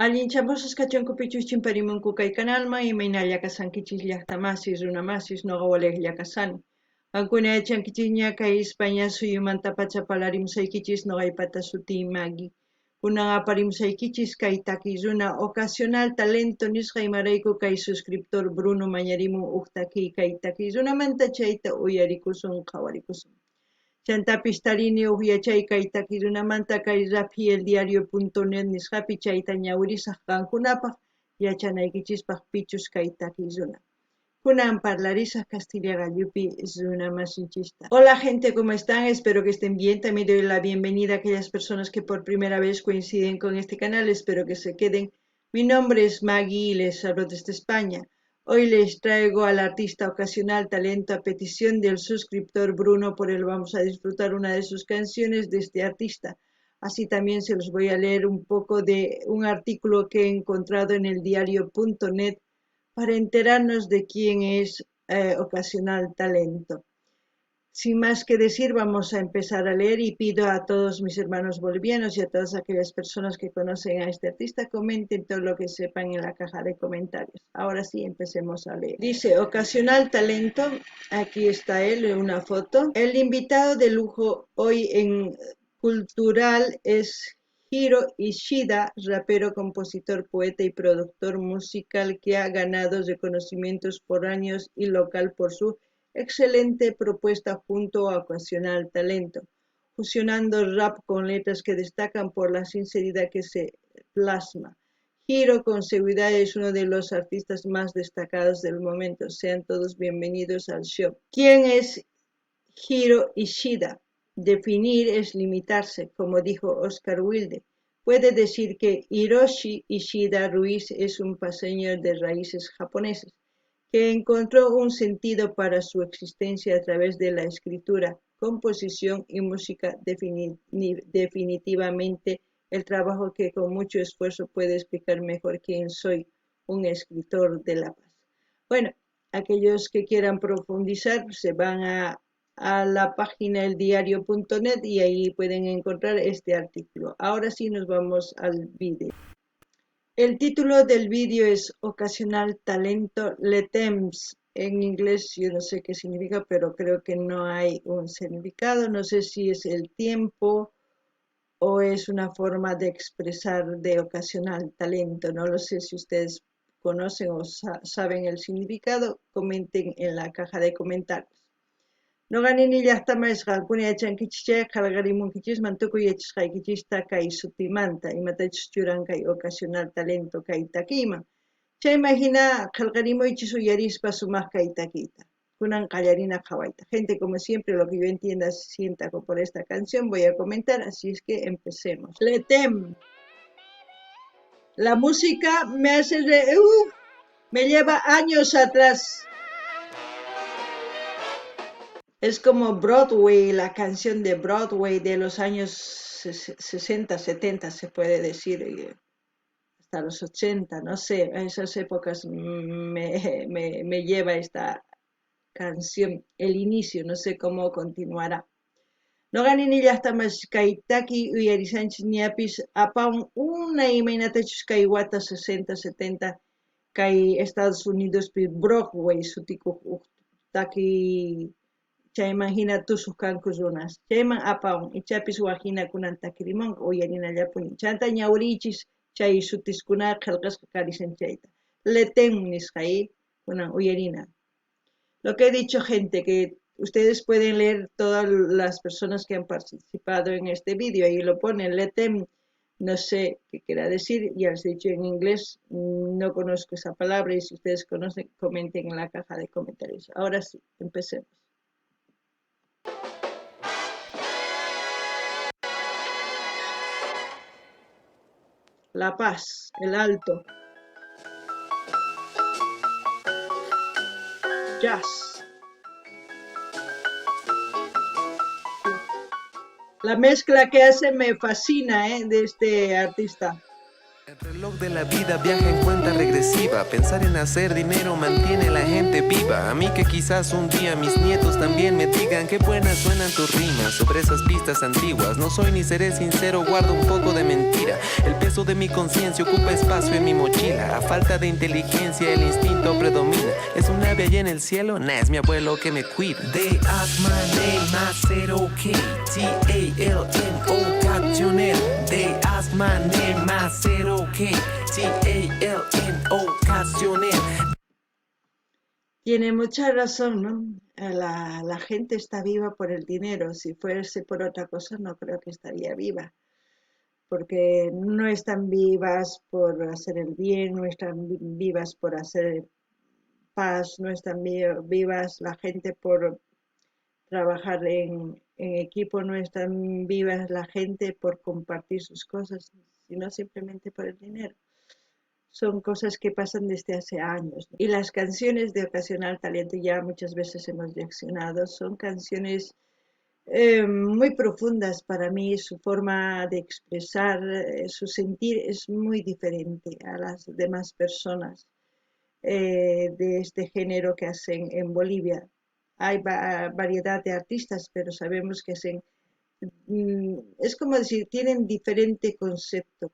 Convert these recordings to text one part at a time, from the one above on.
Allinchamusqas kachunkupichus chimparimunku kay kanalman, imaynalla kashankichis llaqtamasis, runamasis, noqa walejlla kashani. Qankuna yachankichisña kay España suyumantapacha parlarimusaykichis noqaypata sutiy Maggie. Kunan aparimusaykichis kay takiy runa ocasional talento nisqa imarayku kay suscriptor Bruno mañarimun uj takiy kay takiy runamanta chayta uyarikusun qhawarikusun. Chantapis tarini uj yachay kay takiy runamanta kay raphi eldiario.net nisqapi chayta ñawirisaj qankunapaj yachanaykichispaj pichus kay takiy runa. Kunan parlarisaj Castilla gallupi runa masinchista. Hola gente, ¿cómo están? Espero que estén bien. También doy la bienvenida a aquellas personas que por primera vez coinciden con este canal. Espero que se queden. Mi nombre es Maggie y les hablo desde España. Hoy les traigo al artista ocasional talento a petición del suscriptor Bruno, por él vamos a disfrutar una de sus canciones de este artista. Así también se los voy a leer un poco de un artículo que he encontrado en el diario.net para enterarnos de quién es Ocasional Talento. Sin más que decir, vamos a empezar a leer y pido a todos mis hermanos bolivianos y a todas aquellas personas que conocen a este artista, comenten todo lo que sepan en la caja de comentarios. Ahora sí, empecemos a leer. Dice, Ocasional Talento, aquí está él, una foto. El invitado de lujo hoy en Cultural es Hiro Ishida, rapero, compositor, poeta y productor musical que ha ganado reconocimientos foráneos y local por su excelente propuesta junto a Ocasional Talento, fusionando rap con letras que destacan por la sinceridad que se plasma. Hiro con seguridad es uno de los artistas más destacados del momento. Sean todos bienvenidos al show. ¿Quién es Hiro Ishida? Definir es limitarse, como dijo Oscar Wilde. Puede decir que Hiroshi Ishida Ruiz es un paseño de raíces japonesas, que encontró un sentido para su existencia a través de la escritura, composición y música. Definitivamente el trabajo que con mucho esfuerzo puede explicar mejor quién soy, un escritor de La Paz. Bueno, aquellos que quieran profundizar se van a la página eldiario.net y ahí pueden encontrar este artículo. Ahora sí nos vamos al vídeo. El título del vídeo es Ocasional Talento Le Temps. En inglés yo no sé qué significa, pero creo que no hay un significado. No sé si es el tiempo o es una forma de expresar de ocasional talento. No lo sé si ustedes conocen o saben el significado. Comenten en la caja de comentarios. Noqa nini llaqtamaysi qankuna yachankichis chayqa qhalqarimunkichisman tukuy yachasqaykichista kay sutimanta imatachus churan kay ocasional talento kay takiyman. Chayman hina qhalqarimuychis uyarispa sumaq kay takiyta. Kunan qallarina qhawayta. Gente, como siempre, lo que yo entienda sienta por esta canción voy a comentar, así es que empecemos. Letem. La música me hace me lleva años atrás. Es como Broadway, la canción de Broadway de los años 60, 70, se puede decir, hasta los 80, no sé, a esas épocas me lleva esta canción, el inicio, no sé cómo continuará. Noqa nini llaqtamas kay taki uyarishanchis ñapis apawan una imaynatachus kay wata 60, 70 kay Estados Unidospi Broadway sutikuq uj taki chayman hina tusuq kanku runas. Chayman apawan ichapis waj hina kunan takirimunqa uyarinallapuni. Chanta ñawiriychis chay sutiskuna qillqasqa karishan chayta. Leten nisqa kunan uyarina. Lo que he dicho, gente, que ustedes pueden leer todas las personas que han participado en este vídeo, ahí lo ponen, Letem, no sé qué quiera decir, ya les he dicho en inglés, no conozco esa palabra y si ustedes conocen, comenten en la caja de comentarios. Ahora sí, empecemos. La Paz, el Alto. Jazz. La mezcla que hace me fascina, de este artista. El reloj de la vida viaja en cuenta regresiva. Pensar en hacer dinero mantiene a la gente viva. A mí que quizás un día mis nietos también me digan qué buenas suenan tus rimas sobre esas pistas antiguas. No soy ni seré sincero, guardo un poco de mentira. El peso de mi conciencia ocupa espacio en mi mochila. A falta de inteligencia el instinto predomina. ¿Es un ave allá en el cielo? Nah, es mi abuelo que me cuida. They ask my name, I said okay. Talno, ocasional. They ask my name, I said okay. Talno, ocasional. Tiene mucha razón, ¿no? La gente está viva por el dinero. Si fuese por otra cosa, no creo que estaría viva. Porque no están vivas por hacer el bien, no están vivas por hacer paz, no están vivas la gente por trabajar en equipo, no están vivas la gente por compartir sus cosas, sino simplemente por el dinero. Son cosas que pasan desde hace años. Y las canciones de Ocasional Talento, ya muchas veces hemos reaccionado, son canciones muy profundas para mí. Su forma de expresar, su sentir es muy diferente a las demás personas de este género que hacen en Bolivia. Hay variedad de artistas, pero sabemos que hacen, es como decir, tienen diferente concepto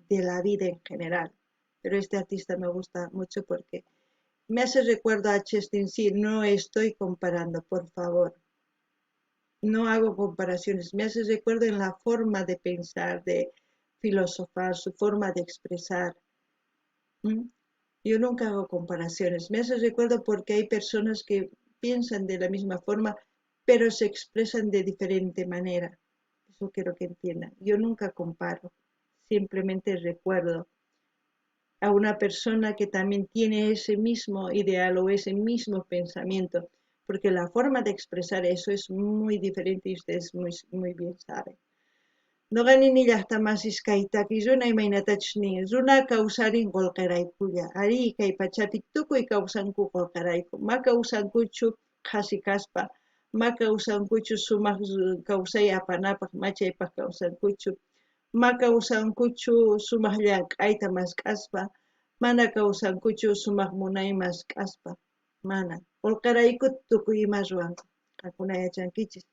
de la vida en general. Pero este artista me gusta mucho porque me hace recuerdo a Chestin Sí. No estoy comparando, por favor. No hago comparaciones. Me hace recuerdo en la forma de pensar, de filosofar, su forma de expresar. Yo nunca hago comparaciones. Me hace recuerdo porque hay personas que piensan de la misma forma, pero se expresan de diferente manera. Eso quiero que entiendan. Yo nunca comparo, simplemente recuerdo a una persona que también tiene ese mismo ideal o ese mismo pensamiento, porque la forma de expresar eso es muy diferente y ustedes muy, muy bien saben. Noqa nini llaqtamasis kay takiy runa imaynatachus nin, runa kawsarin qullqiraykulla. Arí, kay pachapi tukuy kawsanku qullqirayku. Ma kawsankuchu qhasi kaspa, ma kawsankuchu sumaq kawsay apanapaq, ma chaypaq kawsankuchu, ma kawsankuchu sumaq llank'ayta mask'aspa, mana kawsankuchu sumaq munay mask'aspa, mana. Qullqirayku tukuy ima ruwanku. Qankuna yachankichis.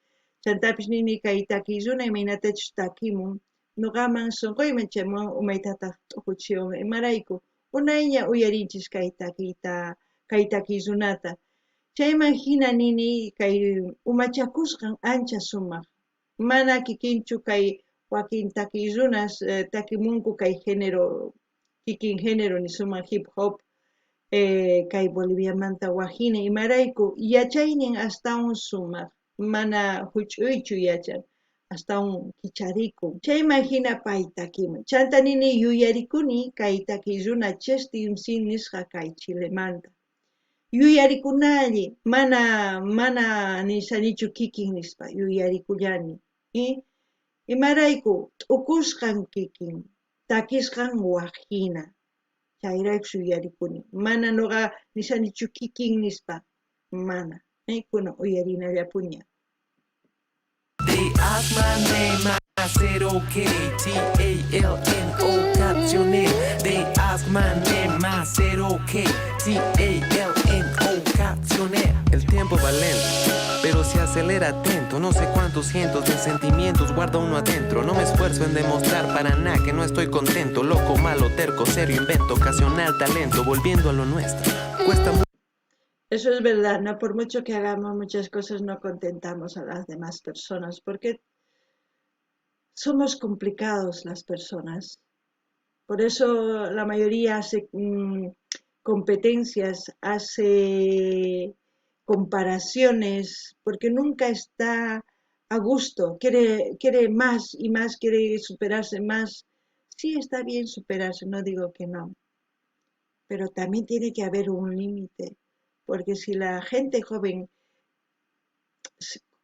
Chantapis nini kay takiy runa imaynatachus takimun, noqaman sunquyman chamuwan umaytataq t'ukuchiwan. Imarayku unayña uyarinchis kay takiyta, kay takiy runata. Chayman hina nini kay umachakusqan ancha sumaq. Mana kikinchu kay wakin takiy runas takimunku kay género, kikin género nisuman hip hop, kay Boliviamanta wajina. Imarayku yachaynin astawan sumaq, mana huch'uychu yachan, astawan kicharikun. Chayman hina pay takimun. Chanta nini yuyarikuni kay takiy runa Chestin Sin nisqa kay Chilemanta. Yuyarikunalli, mana nisanichu kikin nispa, yuyarikullani. Imarayku t'ukusqan kikin, takisqan wajina. Chayrayku yuyarikuni. Mana noqa nisanichu kikin nispa, mana. Kuna uyarinallapuña. They ask my name, I said okay. Talno, ocasional. They ask my name, I said okay. Talno, ocasional. El tiempo va lento, pero se acelera atento. No sé cuántos cientos de sentimientos guarda uno adentro. No me esfuerzo en demostrar para nada que no estoy contento. Loco, malo, terco, serio, invento, ocasional talento. Volviendo a lo nuestro, cuesta mucho. Eso es verdad, ¿no? Por mucho que hagamos muchas cosas, no contentamos a las demás personas, porque somos complicados las personas. Por eso la mayoría hace competencias, hace comparaciones, porque nunca está a gusto, quiere más y más, quiere superarse más. Sí, está bien superarse, no digo que no, pero también tiene que haber un límite, porque si la gente joven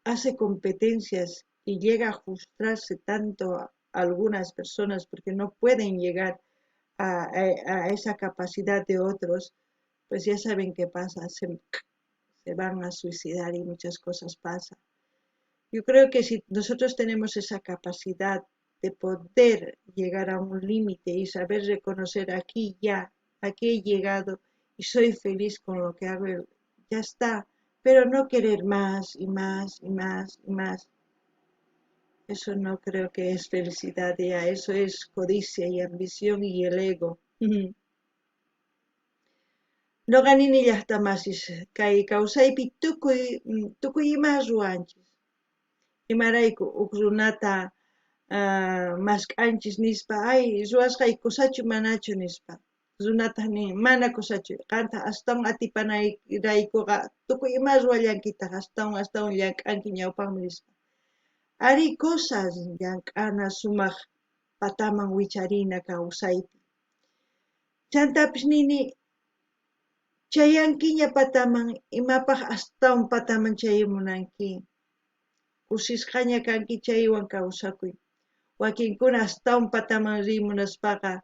hace competencias y llega a frustrarse tanto a algunas personas porque no pueden llegar a esa capacidad de otros, pues ya saben qué pasa, se van a suicidar y muchas cosas pasan. Yo creo que si nosotros tenemos esa capacidad De poder llegar a un límite y saber reconocer aquí ya, aquí he llegado y soy feliz con lo que hago, ya está, pero no querer más y más y más y más. Eso no creo que es felicidad ya, eso es codicia y ambición y el ego. Noqa nini llaqta masis kay kawsaypi tukuy ima ruwanchis. Imarayku huk runata mask'anchis nispa, ay ruwasqay kusachu manachu nispa. Runataq nin mana kusachu, qantaq astawan atipanayraykuqa tukuy ima ruwallankitaq, astawan astawan llank'anki ñawpaqman nispa. Arí cosas llank'ana sumaq pataman wicharina kawsaypi. Chantapis nini chayankiña pataman imapaq astawan pataman chayamunanki. Kusisqaña kanki chaywan kawsakuy. Wakinkuna astawan pataman riy munaspaqa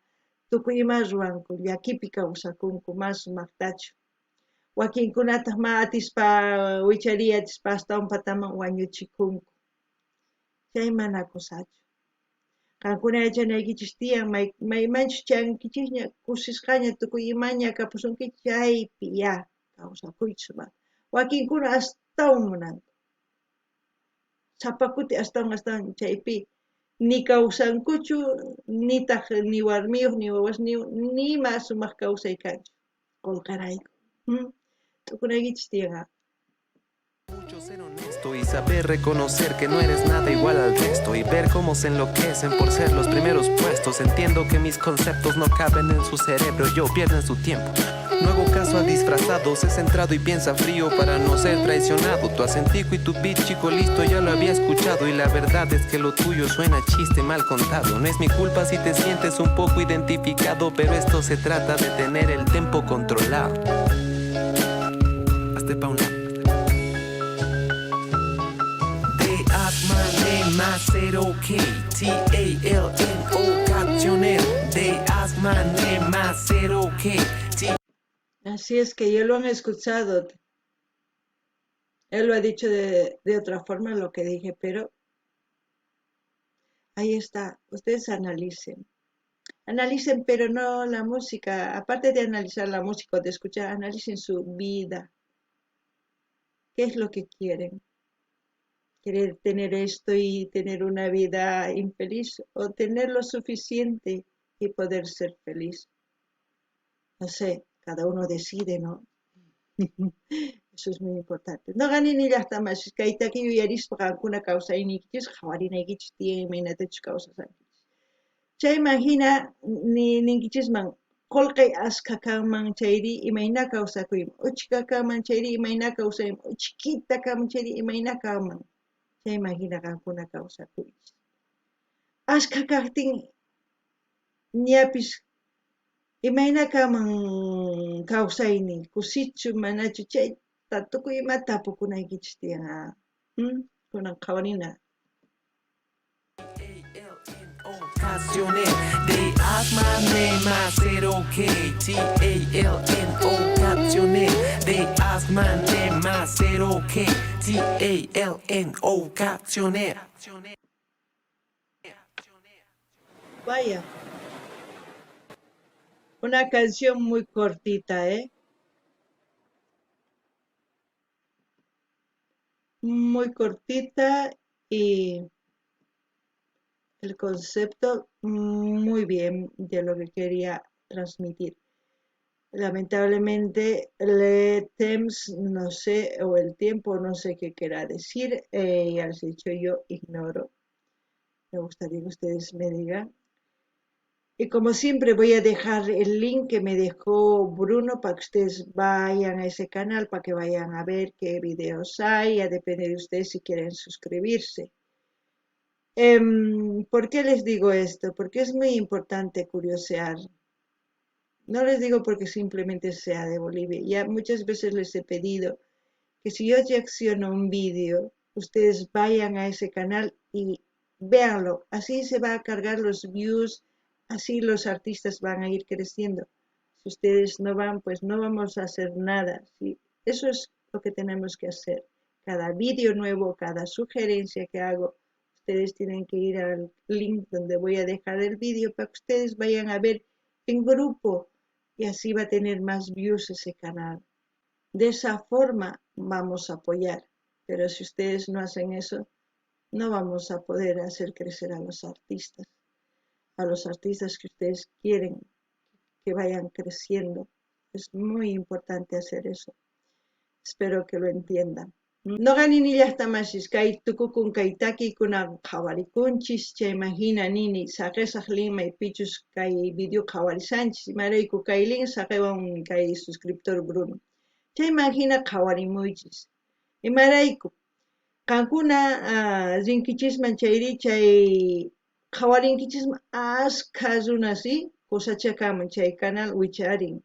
tukuy ima ruwanku, llakipi kawsakunku, mana sumaqtachu. Wakinkunataq ma atispa wichariy atispa astawan pataman wañuchikunku. Chay mana kusachu. Qankuna yachanaykichis tiyan maymanchus chayankichisña kusisqaña tukuy imaña kapusunkichis chaypi ya kawsakuychis sumaqta. Wakinkuna astawan munanku. Sapa kuti astawan astawan chaypi ni kawsankuchu, nitaq ni warmiyuq, ni wawasniyuq, ni ima sumaq kawsay kanchu. Qolqerayku. T'ukunaykichis tiyan. Mucho ser honesto y saber reconocer que no eres nada igual al resto y ver cómo se enloquecen por ser los primeros puestos. Entiendo que mis conceptos no caben en su cerebro, yo pierden su tiempo. No hago caso a disfrazados, he centrado y piensa frío para no ser traicionado. Tu acentico y tu beat, chico, listo, ya lo había escuchado. Y la verdad es que lo tuyo suena chiste mal contado. No es mi culpa si te sientes un poco identificado, pero esto se trata de tener el tempo controlado. Hazte pa' un lado. They ask my name, I said okay. T-A-L-N-O, got your name. They ask my name, I said okay. T Así es que ya lo han escuchado. Él lo ha dicho de otra forma lo que dije, pero ahí está. Ustedes analicen. Analicen, pero no la música. Aparte de analizar la música o de escuchar, analicen su vida. ¿Qué es lo que quieren? ¿Querer tener esto y tener una vida infeliz? ¿O tener lo suficiente y poder ser feliz? No sé, cada uno decide, ¿no? Eso es muy importante. Noqa nini llaqta masis kaytaki yuyarispa qankuna kawsayniykichis qhawarinaykichis tiyan imaynatachus kawsasqankichis. Chayman hina ninkichisman qolqe askha kanman chayri imayna kawsakuyman, uchka kanman chayri imayna kawsayman, uchkita kanman chayri imayna kanman. Chayman hina qankuna kawsakuychis. Askha kaqtin ñapis imayna kanman kawsayniy, kusichu manachu chayta tukuy ima tapukunaykichis tiyan. Kunan qhawarina. They ask my name, I said okay. T-A-L-N-O, got your name. They ask my name, I said okay. T-A-L-N-O, got your name. Vaya. Una canción muy cortita, ¿eh? Muy cortita y el concepto muy bien de lo que quería transmitir. Lamentablemente, le temps, no sé, o el tiempo, no sé qué quiera decir, ya les he dicho, yo ignoro. Me gustaría que ustedes me digan. Y como siempre voy a dejar el link que me dejó Bruno para que ustedes vayan a ese canal, para que vayan a ver qué videos hay, ya depende de ustedes si quieren suscribirse. ¿Por qué les digo esto? Porque es muy importante curiosear. No les digo porque simplemente sea de Bolivia. Ya muchas veces les he pedido que si yo reacciono a un vídeo, ustedes vayan a ese canal y véanlo. Así se va a cargar los views, así los artistas van a ir creciendo. Si ustedes no van, pues no vamos a hacer nada. ¿Sí? Eso es lo que tenemos que hacer. Cada vídeo nuevo, cada sugerencia que hago, Ustedes tienen que ir al link donde voy a dejar el vídeo para que ustedes vayan a ver en grupo y así va a tener más views ese canal. De esa forma vamos a apoyar, pero si ustedes no hacen eso, no vamos a poder hacer crecer a los artistas, a los artistas que ustedes quieren que vayan creciendo. Es muy importante hacer eso. Espero que lo entiendan. Noqa nini llaqtamasis kay tukukun kay takiykuna qhawarikunchis chayman hina nini saqesaq link maypichus kay video qhawarisanchis imarayku kay link saqewan kay suscriptor Bruno chayman hina qhawarimuychis imarayku qankuna rinkichisman chayri chay qhawarinkichisman askha runas kusachakamun chay canal wicharin.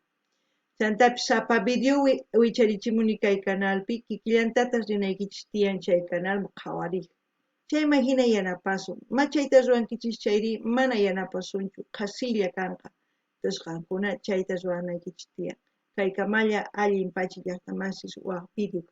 Chantapis sapa video wicharichimuni kay canalpi kikillantataj rinaykichis tiyan chay canalman qhawarej. Chayman hina yanapasun. Ma chayta ruwankichis chayri mana yanapasunchu, qhasilla kanqa. Entonces qankuna chayta ruwanaykichis tiyan. Kaykamalla allin pacha llaqtamasis waj video.